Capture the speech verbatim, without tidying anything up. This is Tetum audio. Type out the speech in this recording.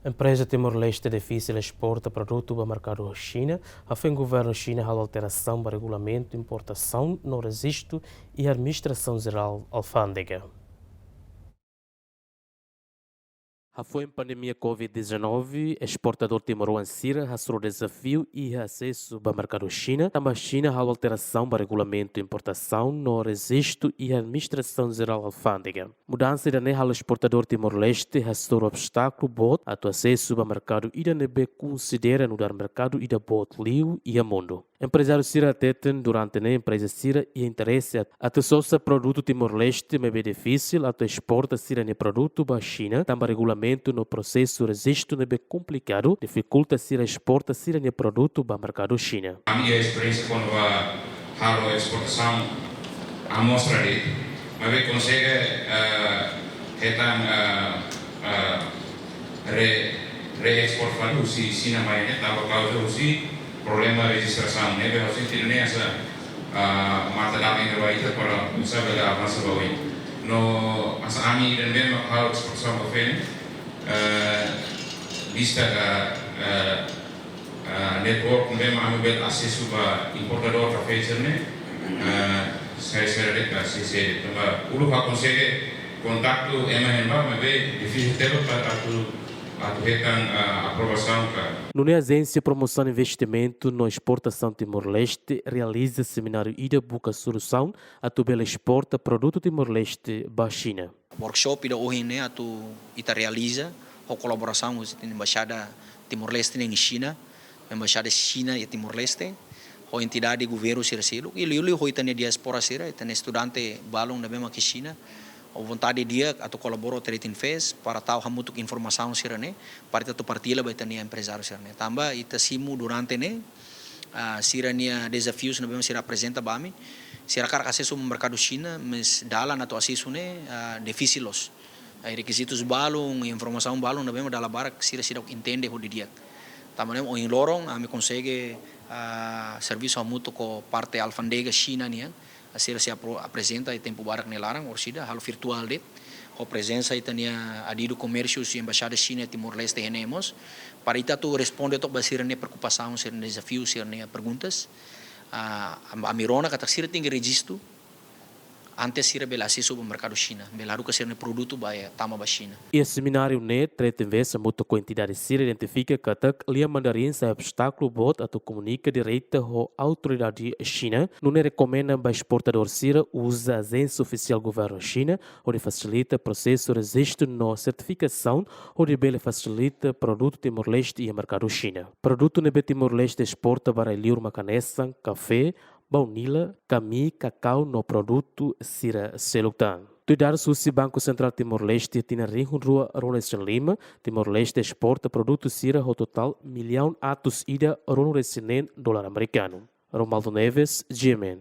Empreza Timor-Leste difisil esporta produtu ba merkadu Xina, hafoin governu Xina halo alterasaun ba regulamentu importasaun no rejistu iha Administrasaun Jerál Alfándega. Hafoin pandemia covid dezanove, esportadór timoroan sira hasoru dezafiu iha asesu ba merkadu Xina, tanba Xina halo alterasaun ba regulamentu importasaun no rejistu iha Administrasaun Jerál Alfándega. Mudansa ida-ne'e halo esportadór Timor-Leste hasoru obstákulu boot atu asesu ba merkadu ida ne'ebé konsidera nu'udar merkadu ida boot liu iha mundu. Emprezáriu sira hateten durante ne'e empreza sira iha interese at-, atu sosa produtu Timor-Leste, maibé difisil atu esporta sira-nia produtu ba Xina, tanba regulamentu no prosesu rejistu ne'ebé komplikadu difikulta sira esporta sira-nia produtu ba merkadu Xina. Ami iha esperiénsia kona-ba halo esportasaun amostra de'it, maibé konsege, eh, hetan, eh, eh, re, re-ekspor fali husi Xina mai ne'e, tanba kauza husi problema rejistrasaun ne'ebé ha'u sente ne'e hanesan, ah, matan-dalan ida ba ita para oinsá bele avansa ba oin. No hanesan ami ida ne'ebé mak halo esportasaun ba feen, eh, vista ka, eh, eh, network ne'ebé mak ami bele asesu ba importadór kafé sira-ne'e, eh, sai sira de'it ka sei sede. Tanba uluk ha'u konsege kontaktu ema iha ne'ebá, maibé difisil tebes para atu, atu hetan, ah, aprovasaun ka. Nune'e Ajénsia Promosaun Investimentu no Esportasaun Timor-Leste realiza semináriu ida buka solusaun atu bele esporta produtu Timor-Leste ba Xina. Workshop ida ohin ne'e atu ita realiza ho kolaborasaun husi Embaixada Timor-Leste iha Xina, Embaixada Xina iha Timor-Leste, ho entidade governu sira seluk, i liuliu ho ita-nia diáspora sira, ita-nia estudante balun ne'ebé mak iha Xina, ho vontade di'ak atu kolabora ho Trade Invest para tau hamutuk informasaun sira-ne'e, para ita atu partilla ba ita-nia emprezáriu sira-ne'e. Tanba ita simu durante ne'e, ah, sira-nia dezafius ne'ebé mak sira aprezenta ba ami, sira hakarak asesu merkadu Xina, mas dalan atu asesu ne'e, ah, difisil loos. Ah, rekizitus balun, informasaun balun ne'ebé mak dala barak sira seidauk entende ho didi'ak. Tanba ne'e ohin loron ami konsege, ah, servisu hamutuk ho parte alfándega Xina nian, ah, sira sei apro-, aprezenta iha tempu badak nia laran, orsida halo virtuál de'it, ho prezensa ita-nia adidu komérsiu husi Embaixada Xina Timor-Leste iha ne'e mós, para ita atu responde took ba sira-nia preokupasaun, sira-nia dezafiu, sira-nia perguntas. Ah, am-, ami rona katak sira tenke rejistu antes sira bele asesu ba merkadu Xina, bele haruka sira-nia produtu ba, eh, tama ba Xina. Iha semináriu ne'e, Trade Invest hamutuk ho entidade sira identifika katak lian mandarin sai obstákulu boot atu komunika direta ho autoridade Xina, nune'e rekomenda ba esportadór sira uza ajénsia ofisiál governu Xina, hodi fasilita prosesu rejistu no sertifikasaun, hodi bele fasilita produtu Timor-Leste iha merkadu Xina. Produtu ne'ebé Timor-Leste esporta ba rai-liur mak hanesan kafé, baunila, kamii, kakau no produtu sira seluk tan. Tuir dadus husi Banku Sentrál Timor-Leste, tinan rihun rua ruanulu-resin-lima, Timor-Leste esporta produtu sira ho totál millaun atus ida ruanulu-resin-neen dolar amerikanu. Romualdo Neves, G M N.